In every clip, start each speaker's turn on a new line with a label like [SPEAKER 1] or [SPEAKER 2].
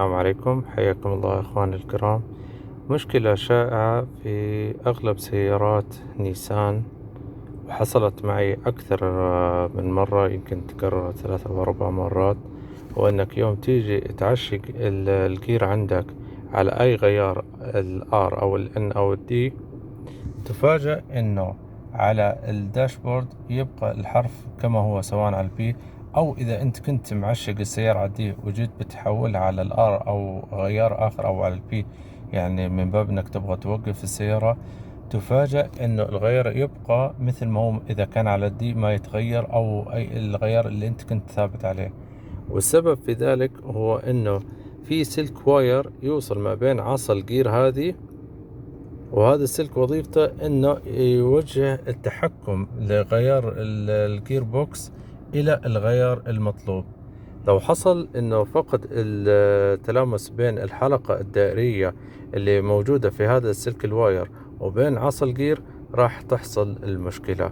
[SPEAKER 1] السلام عليكم، حياكم الله إخواني الكرام. مشكلة شائعة في أغلب سيارات نيسان وحصلت معي أكثر من مرة، يمكن تكررت 3 أو 4 مرات، وإنك يوم تيجي تعشق الجير عندك على أي غيار ال R أو ال N أو ال D، تفاجأ إنه على ال dashboard يبقى الحرف كما هو، سواء على ال P أو إذا أنت كنت معشق السيارة على ال D وجيت بتحولها على ال R أو غيار آخر أو على ال P، يعني من باب إنك تبغى توقف السيارة، تفاجأ إنه الغيار يبقى مثل ما هو، إذا كان على ال D ما يتغير أو أي الغيار اللي أنت كنت ثابت عليه. والسبب في ذلك هو إنه في سلك wire يوصل ما بين عصا الجير هذه، وهذا السلك وظيفته إنه يوجه التحكم لغيار ال gear box إلى الغيار المطلوب. لو حصل إنه فقد التلامس بين الحلقة الدائرية اللي موجودة في هذا السلك ال wire وبين عصا الجير، راح تحصل المشكلة.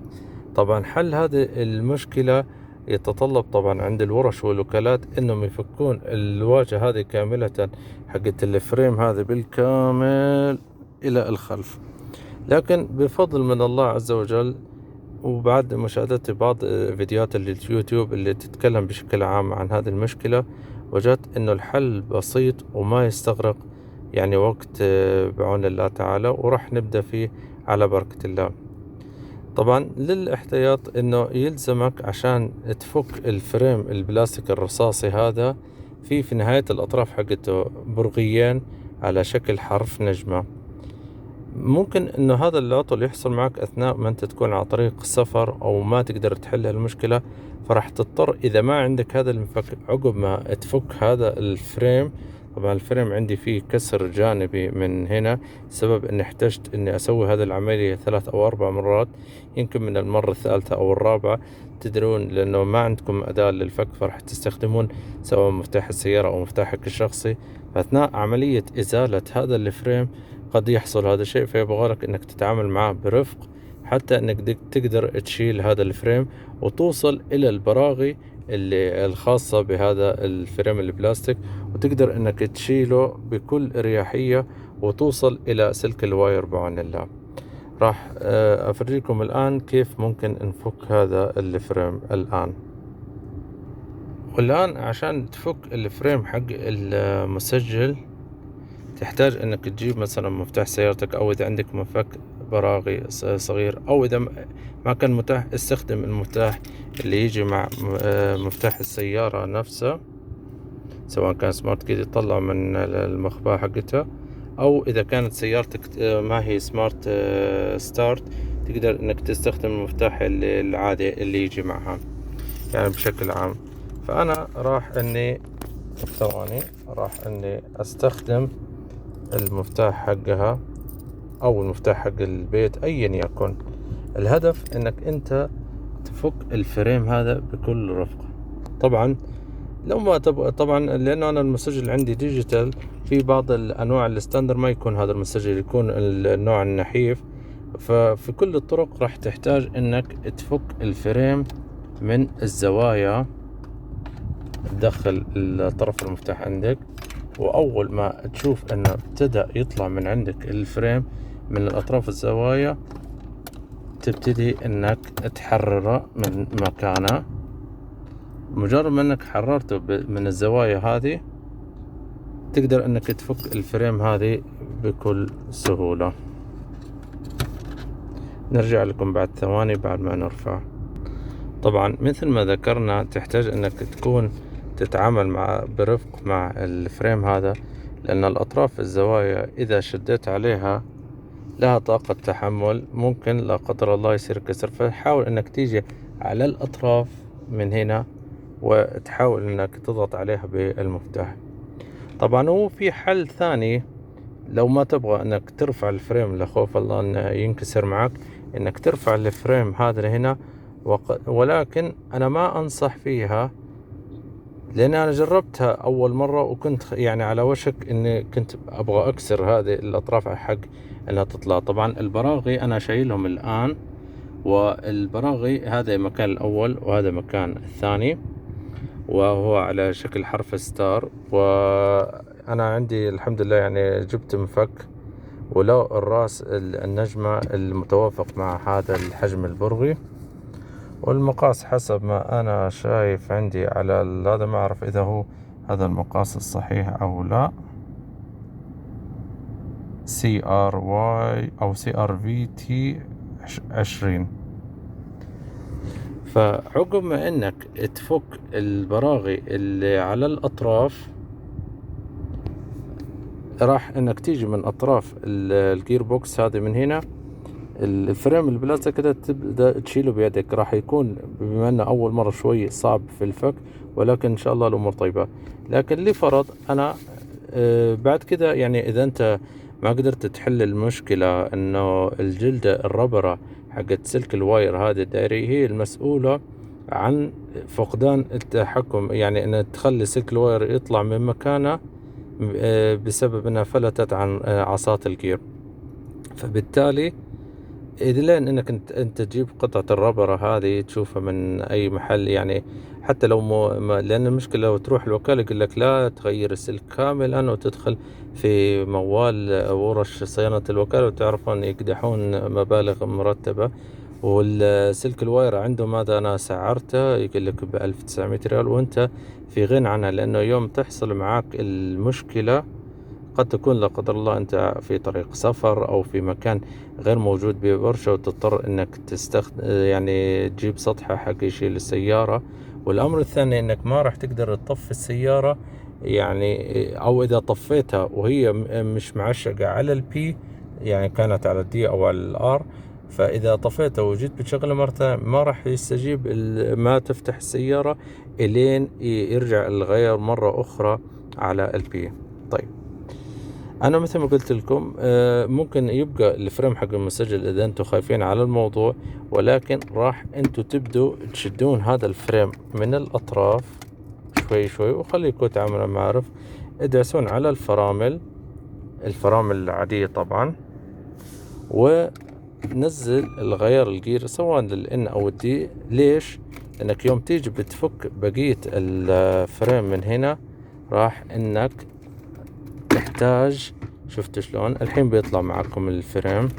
[SPEAKER 1] طبعا حل هذه المشكلة يتطلب طبعا عند الورش والوكالات إنهم يفكون الواجهة هذه كاملة حقت ال frame هذا بالكامل إلى الخلف. لكن بفضل من الله عز وجل، وبعد مشاهدة بعض فيديوهات اليوتيوب اللي تتكلم بشكل عام عن هذه المشكلة، وجدت إنه الحل بسيط وما يستغرق وقت بعون الله تعالى، وراح نبدأ فيه على بركة الله. طبعا للاحتياط إنه يلزمك عشان تفك ال frame البلاستيك الرصاصي هذا، في نهاية الأطراف حقته برغيين على شكل حرف نجمة. ممكن إنه هذا العطل يحصل معك أثناء ما أنت تكون على طريق السفر أو ما تقدر تحل المشكلة، فراح تضطر إذا ما عندك هذا المفك عقب ما تفك هذا ال frame. طبعا ال frame عندي فيه كسر جانبي من هنا، سبب إني احتجت إني أسوي هذه العملية 3 أو 4 مرات، يمكن من المرة الثالثة أو الرابعة. تدرون لأنه ما عندكم أداة للفك، فراح تستخدمون سواء مفتاح السيارة أو مفتاحك الشخصي. فأثناء عملية إزالة هذا ال frame قد يحصل هذا الشيء، فيبغى لك إنك تتعامل معاه برفق حتى إنك تقدر تشيل هذا ال frame وتوصل إلى البراغي اللي الخاصة بهذا ال frame البلاستيك، وتقدر إنك تشيله بكل أريحية وتوصل إلى سلك ال wire بعون الله. راح أفرجيكم الآن كيف ممكن نفك هذا ال frame الآن. والآن عشان تفك ال frame حق المسجل تحتاج انك تجيب مثلا مفتاح سيارتك، او اذا عندك مفك براغي صغير، او اذا ما كان متاح استخدم المفتاح اللي يجي مع مفتاح السيارة نفسه، سواء كان smart key يطلع من المخبأ حقتها، او اذا كانت سيارتك ما هي smart start تقدر انك تستخدم المفتاح العادي اللي يجي معها بشكل عام. فانا راح اني ثواني، راح اني استخدم المفتاح حقها او المفتاح حق البيت ايا يكن. الهدف انك انت تفك ال frame هذا بكل رفق. طبعا لو ما تبغى، طبعا لانه انا المسجل عندي digital، في بعض الانواع ال standard ما يكون هذا المسجل، يكون النوع النحيف. ففي كل الطرق راح تحتاج انك تفك ال frame من الزوايا. تدخل الطرف المفتاح عندك، وأول ما تشوف أنه ابتدأ يطلع من عندك ال frame من الأطراف الزوايا، تبتدي أنك تحرره من مكانه. مجرد ما أنك حررته من الزوايا هذه، تقدر أنك تفك ال frame هذه بكل سهولة. نرجع لكم بعد ثواني بعد ما نرفع. طبعا مثل ما ذكرنا تحتاج أنك تكون تتعامل برفق مع ال frame هذا، لأن الأطراف الزوايا إذا شديت عليها لها طاقة تحمل، ممكن لا قدر الله يصير كسر. فحاول أنك تيجي على الأطراف من هنا وتحاول أنك تضغط عليها بالمفتاح. طبعا هو في حل ثاني لو ما تبغى أنك ترفع ال frame لخوف الله أنه ينكسر معك، أنك ترفع ال frame هذا لهنا، ولكن أنا ما أنصح فيها، لأن أنا جربتها أول مرة وكنت على وشك إني كنت أبغى أكسر هذه الأطراف حق إنها تطلع. طبعا البراغي أنا شايلهم الآن، والبراغي هذا مكان الأول وهذا مكان الثاني، وهو على شكل حرف star. وأنا أنا عندي الحمد لله يعني جبت مفك ولو الراس النجمة المتوافق مع هذا الحجم البرغي، والمقاس حسب ما أنا شايف عندي على هذا، ما أعرف إذا هو هذا المقاس الصحيح أو لا، سي ار واي أو سي ار في تي 20. فعقب ما إنك تفك البراغي اللي على الأطراف، راح إنك تيجي من أطراف ال gear box هذه من هنا، ال frame البلاستيك كده تبدأ تشيله بيدك. راح يكون بما أنه أول مرة شوي صعب في الفك، ولكن إن شاء الله الأمور طيبة. لكن لفرض أنا، بعد كده إذا أنت ما قدرت تحل المشكلة إنه الجلدة الربرة حقت سلك ال wire هذه الدائرية هي المسؤولة عن فقدان التحكم، يعني إن تخلي سلك ال wire يطلع من مكانه، بسبب إنها فلتت عن عصاة ال gear. فبالتالي إذا لين إنك أنت تجيب قطعة الربرة هذه تشوفها من أي محل، حتى لو مو ما، لأن المشكلة لو تروح الوكالة يقول لك لا تغير السلك كاملا وتدخل في موال ورش صيانة الوكالة، وتعرفون يقدحون مبالغ مرتبة. والسلك ال wire عندهم هذا أنا سعرته يقول لك بألف وتسعمية ريال، وأنت في غنى عنها، لأنه يوم تحصل معاك المشكلة قد تكون لا قدر الله أنت في طريق سفر أو في مكان غير موجود بورشة، وتضطر إنك تجيب سطحة حق يشيل السيارة. والأمر الثاني إنك ما راح تقدر تطفي السيارة، أو إذا طفيتها وهي مش معشقة على ال P، يعني كانت على ال D أو على ال R، فإذا طفيتها وجيت بتشغلها مرة ثانية ما راح يستجيب، ما تفتح السيارة إلين يرجع الغير مرة أخرى على ال P. أنا مثل ما قلت لكم، ممكن يبقى ال frame حق المسجل إذا أنتم خايفين على الموضوع، ولكن راح أنتم تبدوا تشدون هذا ال frame من الأطراف شوي شوي، وخليكم تعاملوا معرف، ادعسون على الفرامل، الفرامل العادية طبعا، ونزل الغيار ال gear سواء لل N أو ال D. ليش؟ لأنك يوم تيجي بتفك بقية ال frame من هنا راح إنك تحتاج، شفت شلون الحين بيطلع معكم ال frame،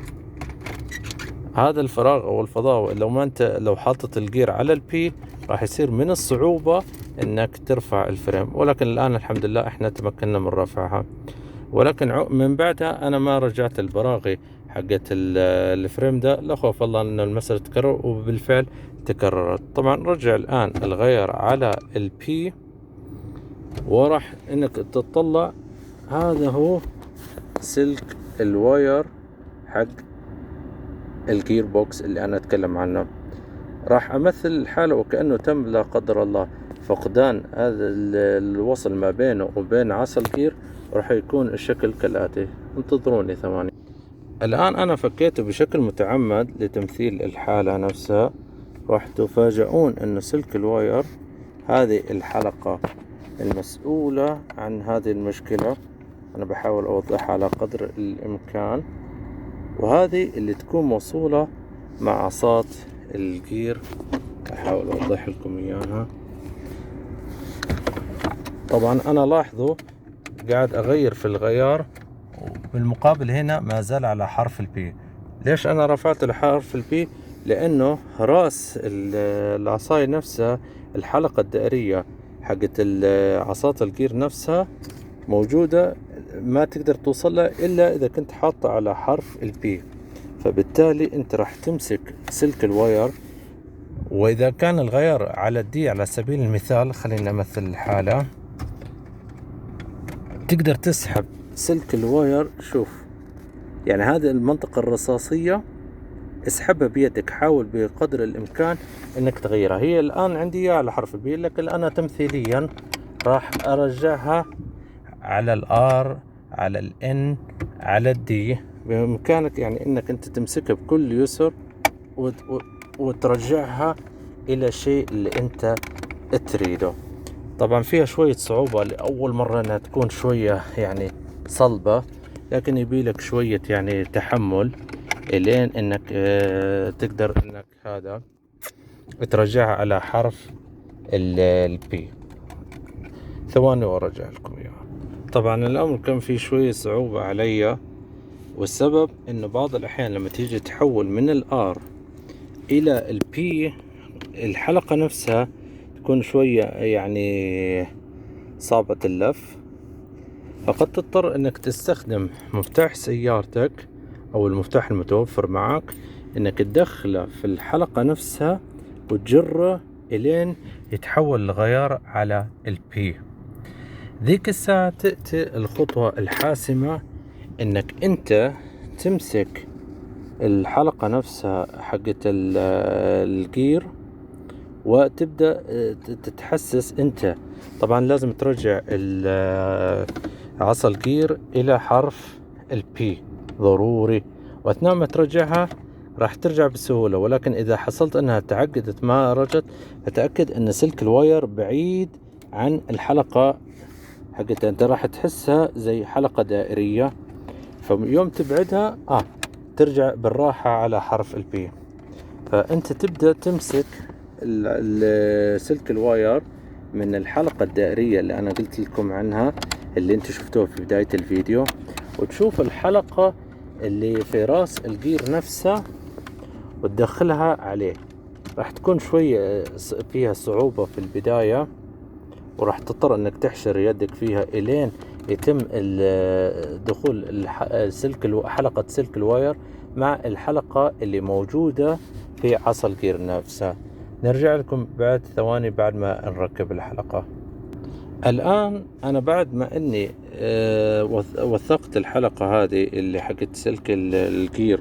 [SPEAKER 1] هذا الفراغ أو الفضاء لو ما أنت لو حاطط ال gear على ال P راح يصير من الصعوبة إنك ترفع ال frame، ولكن الآن الحمد لله إحنا تمكنا من رفعها. ولكن من بعدها أنا ما رجعت البراغي حقت ال frame ده، لا خوف الله إن المسألة تتكرر، وبالفعل تكررت. طبعا رجع الآن الغير على ال P، وراح إنك تطلع هذا هو سلك ال wire حق ال gear box اللي أنا أتكلم عنه. راح أمثل الحالة وكأنه تم لا قدر الله فقدان هذا الوصل ما بينه وبين عصا ال gear، راح يكون الشكل كالآتي. انتظروني ثواني. الآن أنا فكيته بشكل متعمد لتمثيل الحالة نفسها. راح تفاجؤون أن سلك ال wire هذه الحلقة المسؤولة عن هذه المشكلة، أنا بحاول أوضحها على قدر الإمكان، وهذه اللي تكون موصولة مع عصات ال gear. أحاول أوضح لكم إياها. طبعا أنا لاحظوا قاعد أغير في الغيار، بالمقابل هنا ما زال على حرف ال P. ليش أنا رفعت لحرف ال P؟ لأنه راس العصاية نفسها، الحلقة الدائرية حقت عصات ال gear نفسها موجودة، ما تقدر توصل لها إلا إذا كنت حاطة على حرف ال P. فبالتالي أنت راح تمسك سلك ال wire، وإذا كان الغيار على ال D على سبيل المثال، خلينا نمثل الحالة، تقدر تسحب سلك ال wire. شوف هذه المنطقة الرصاصية اسحبها بيدك، حاول بقدر الإمكان إنك تغيرها. هي الآن عندي على حرف ال P، لكن أنا تمثيليا راح أرجعها على ال R، على ال N، على ال D. بإمكانك إنك أنت تمسكها بكل يسر وترجعها إلى الشيء اللي أنت تريده. طبعا فيها شوية صعوبة لأول مرة إنها تكون شوية صلبة، لكن يبيلك شوية تحمل إلين إنك تقدر إنك هذا ترجعها على حرف ال P. ثواني وأرجع لكم إياها. طبعا الأمر كان فيه شوية صعوبة علي، والسبب إنه بعض الأحيان لما تيجي تحول من ال R إلى ال P الحلقة نفسها تكون شوية يعني صعبة اللف، فقد تضطر إنك تستخدم مفتاح سيارتك أو المفتاح المتوفر معك، إنك تدخله في الحلقة نفسها وتجره إلين يتحول الغيار على ال P. ذيك الساعة تأتي الخطوة الحاسمة، إنك أنت تمسك الحلقة نفسها حقت الجير وتبدأ تتحسس أنت. طبعا لازم ترجع عصا الجير إلى حرف ال P ضروري، وأثناء ما ترجعها راح ترجع بسهولة، ولكن إذا حصلت أنها تعقدت ما رجعت، فتأكد أن سلك ال wire بعيد عن الحلقة حقتها، أنت راح تحسها زي حلقة دائرية، فيوم تبعدها ترجع بالراحة على حرف ال P. فأنت تبدأ تمسك سلك ال wire من الحلقة الدائرية اللي أنا قلت لكم عنها، اللي أنتم شفتوها في بداية الفيديو، وتشوف الحلقة اللي في راس الجير نفسها وتدخلها عليه. راح تكون شوية فيها صعوبة في البداية، وراح تضطر انك تحشر يدك فيها الين يتم دخول حلقة سلك ال wire مع الحلقة اللي موجودة في عصا الجير نفسها. نرجع لكم بعد ثواني بعد ما نركب الحلقة. الآن أنا بعد ما إني وثقت الحلقة هذه اللي حقت سلك الجير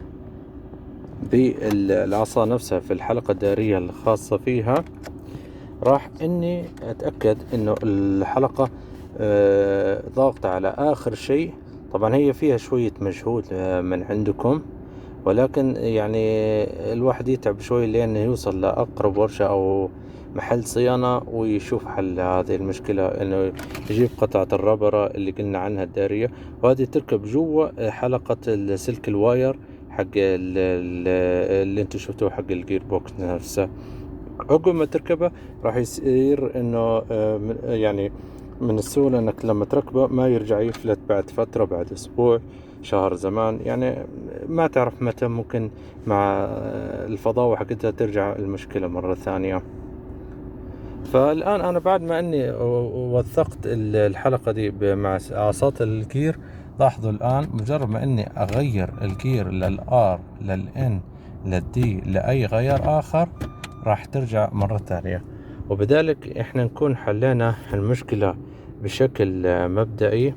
[SPEAKER 1] بالعصا نفسها في الحلقة الدائرية الخاصة فيها، راح إني أتأكد إنه الحلقة ضاغطة على آخر شيء. طبعا هي فيها شوية مجهود من عندكم، ولكن الواحد يتعب شوي لين يوصل لأقرب ورشة أو محل صيانة ويشوف حل هذه المشكلة، إنه يجيب قطعة الربرة اللي قلنا عنها الدائرية، وهذه تركب جوا حلقة السلك ال wire حق اللي انتم شفتوه حق ال gear box نفسه. عقب ما تركبه راح يصير انه من السهولة انك لما تركبه ما يرجع يفلت بعد فترة، بعد اسبوع، شهر، زمان، ما تعرف متى ممكن مع الفضاوة حقتها ترجع المشكلة مرة ثانية. فالآن أنا بعد ما أني وثقت الحلقة دي مع عصات الجير، لاحظوا الآن مجرد ما أني أغير الجير للآر للإن للدي لأي غيار آخر راح ترجع مرة ثانية، وبذلك إحنا نكون حلينا المشكلة بشكل مبدئي.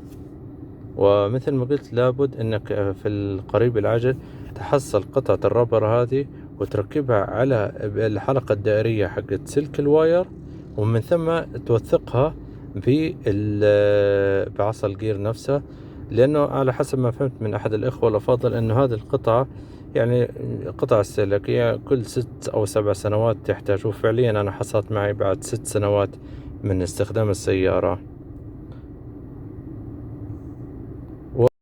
[SPEAKER 1] ومثل ما قلت لابد أنك في القريب العاجل تحصل قطعة الربر هذه وتركبها على الحلقة الدائرية حقت سلك الواير، ومن ثم توثقها بعصا الجير نفسها، لأنه على حسب ما فهمت من أحد الإخوة الأفاضل أنه هذه القطعة قطعة استهلاكية كل 6 أو 7 سنوات تحتاج، وفعليا أنا حصلت معي بعد 6 سنوات من استخدام السيارة.